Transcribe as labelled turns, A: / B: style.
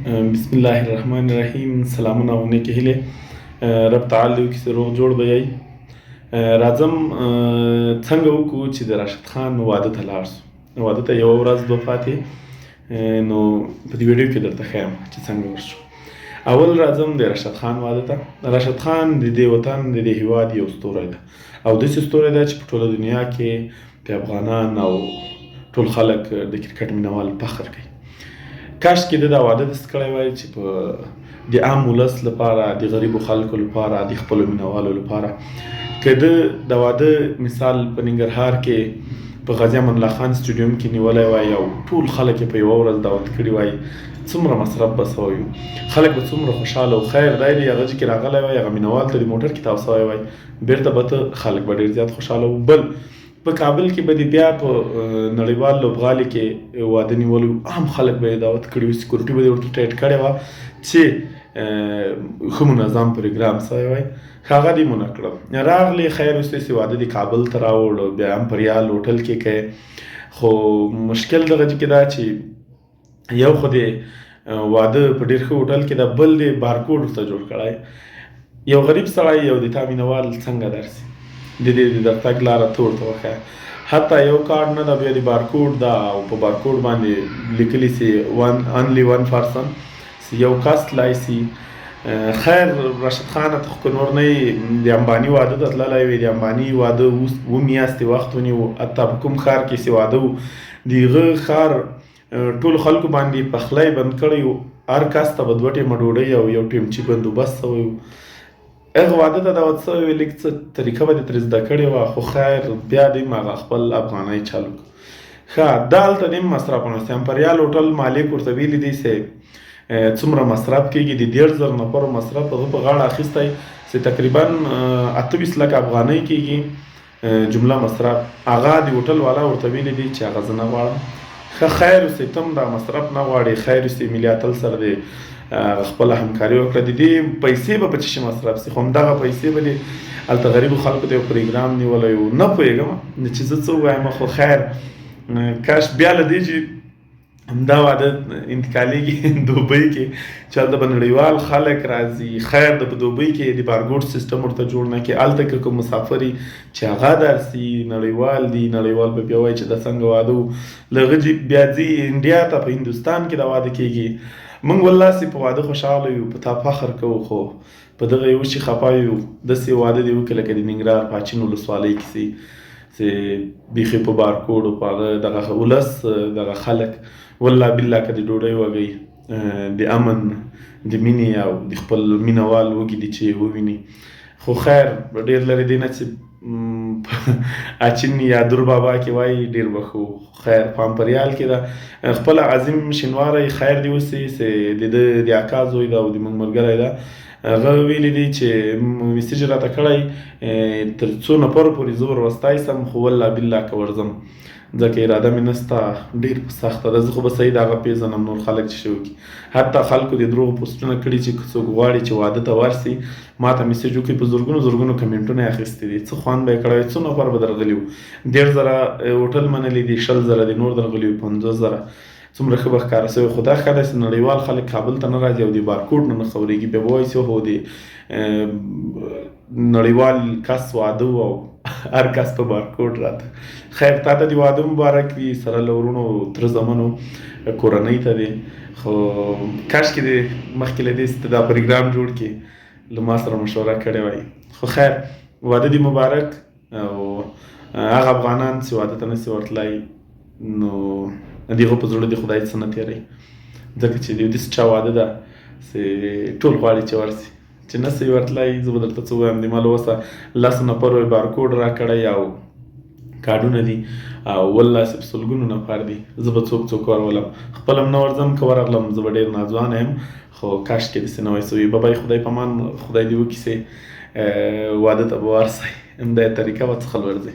A: بسم الله الرحمن الرحیم. سلامونه او نیکې هیلې. رب تعالی دې وکړي چې روغ جوړ به یئ. راځم، څنګه وکړو چې د راشد خان واده ته لاړ سو؟ واده ته یوه ورځ دوه پاتې، نو په دې ویډیو کې درته ښیم چې څنګه ورشو. اول راځم د راشد خان واده ته. راشد خان د دې وطن، د دې هیواد یو ستوری ده او داسې ستوری ده چې په ټوله دنیا کې د افغانان او ټول خلک د کرکټ مینهوال فخر کوي. کاش کې ده دا واده داسې کړی وای چې په د عام ولس لپاره، د غریبو خلکو لپاره، د خپلو مینهوالو لپاره. که ده د واده مثال په ننګرهار کې په غازي امان الله خان سټډیوم کې نیولی وای او ټول خلک یې په یوه ورځ دعوت کړي وای، څومره مصرف به سوی وو، خلک به څومره خوشحاله وو. خیر دی دی هغه چې راغلی وای، هغه مینهوال ته د موټر کې تاو سوی وای، بیرته به ته خلک به ډېر زیات خوشحاله وو. بل په کابل کې به دې بیا په نړیوال لوبغالي کې واده نیولی وو، عام خلک به یې دعوت کړي وو، سکیورټي به دې ورته ټایټ کړې وه چې ښه منظم پروګرام سوی وای. هغه دې مو نه کړو. راغلې، خیر اوسې چې واده دې کابل ته راوړ، بیا امپریال هوټل کې کوې. خو مشکل دغه کې دا چې یو خو دې واده په ډېر ښه هوټل کې ده، بل دې بارکوډ ورته جوړ کړی. یو غریب سړی، یو د تا مینهوال څنګه درسي؟ د دې د درتګ لاره ته ورته وښیه. حتی یو کارډ نه ده، بیا د بارکوډ ده او په بارکوډ باندې لیکلي چې one only one person، چې یو کس تلای سي. خیر راشد خانه، ته خو که نور نه یې، د امباني واده ته تللی وې. د امباني واده اوس اووه میاشتې وخت ونیو. حتی په کوم ښار کې چې واده و، د هغه ښار ټولو خلکو باندې پخلی بند کړی و، هر کس ته به دوه ټیمه ډوډۍ او یو ټیم چي بندوبست سوی و. هغه واده ته دعوت سوی وې، لږ څه طریقه به دې ترې زده کړې وه. خو خیر، بیا دې هم هغه خپل افغانۍ چل وکړ. ښه، دالته دې هم مصرف ونیسي. امپریال هوټل مالک ورته ویلي دی چې څومره مصرف کېږي. د 30,000 نفرو مصرف هغه په غاړه اخیستی چې تقریبا 28 لکه افغانۍ کېږي جمله مصرف. هغه د هوټل والا ورته ویلي دي چې هغه زه نه غواړم. ښه، خیر اوسې، ته هم دا مصرف نه غواړې. خیر اوسې، ملي اتل سره دې خپله همکاري وکړه. د دې پیسې به په څه شي مصرف سي؟ خو همدغه پیسې به دې هلته غریبو خلکو ته یو پروګرام نیولی و. نه پوهېږم چې زه څه ووایم. خو خیر، کاش بیا له دې چې همدا واده انتقالېږي دوبۍ کې چې هلته به نړیوال خلک راځي. خیر د په دوبۍ کې د بارګوډ سیستم ورته جوړ نه کړي. هلته که کوم مسافر چې هغه درسي، نړیوال دي، نړیوال به بیا وایي چې دا څنګه واده و. له هغه بیا ځي انډیا ته، په هندوستان کې دا واده کېږي. موږ والله سي په واده خوشحاله یو، په تا فخر کوو، خو په دغه یو شي خفه یو. داسې واده دې وکړي لکه د ننګرهار په اچین ولسوالۍ کې چې بیخي په بارکوډ او په هغه دغه ولس دغه خلک والله بالله که د ډوډۍ وږی، د امن، د مینې او د خپل مینهوال وږي دي چې وویني. خو خیر، ډېر لرې دی نه چې اچین یا دور بابا کې وای، ډېر به ښه وو. خیر، په امپریال کې ده. خپله عظیم شینواری، خیر دې اوسي، چې د ده د اکا زوی ده او د موږ ملګری ده، هغه ویلي دي چې میسج راته کړی تر څو نفرو پورې زه ور وستای سم. خو والله بالله که ورځم، ځکه اراده مې نسته، ډېر په سخته ده. زه خو به صحیح د هغه پېژنم، نور خلک چې شي وکړي. حتی خلکو د دروغو پوسټونه کړي چې که څوک غواړي چې واده ته ورسي، ما ته میسج وکړي. په زرګونو زرګونو کمنټونه یې اخیستي دي. څه خوند به یې کړی وای؟ څو نفر به درغلي وو؟ 30,000 هوټل منلي دي، 20,000 دي نور درغلي وو، 50,000. څومره ښه به ښکاره سوی. خو دا ښه ده چې نړیوال خلک کابل ته نه راځي او د بارکوډ نه نه خبرېږي. بیا به وایي چې هو، د نړیوال کس واده و او هر کس په بارکوډ راته. خیر، تا ته د واده مبارک وي، سره له وروڼو، تره زمنو، کورنۍ ته دې. خو کاشکې دې مخکې له دې چې ته دا پروګرام جوړ کړې، له ما سره مشوره کړې وای. خو خیر، واده دې مبارک. او هغه افغانان چې واده ته نسي ورتلای، نو د هغو په زړه دې خدای څه نه تېروي، ځکه چې د یو داسې چا واده ده چې ټول غواړي چې ورسي. چې نه سي ورتلای، زه به درته څه ووایم؟ د ما له وسه لسو نفرو یې بارکوډ راکړی او کارډونه دي او والله چې په سلګونو نفر دي. زه به څوک څوک ورولم؟ خپل هم نه ورځم. که ورغلم، زه به ډېر ناځوانه یم. خو کاشکې داسې نه وای سوي. بابای، خدای پامان، خدای دې وکړي چې واده ته به ورسئ. همدا یې طریقه وه څه ورځي.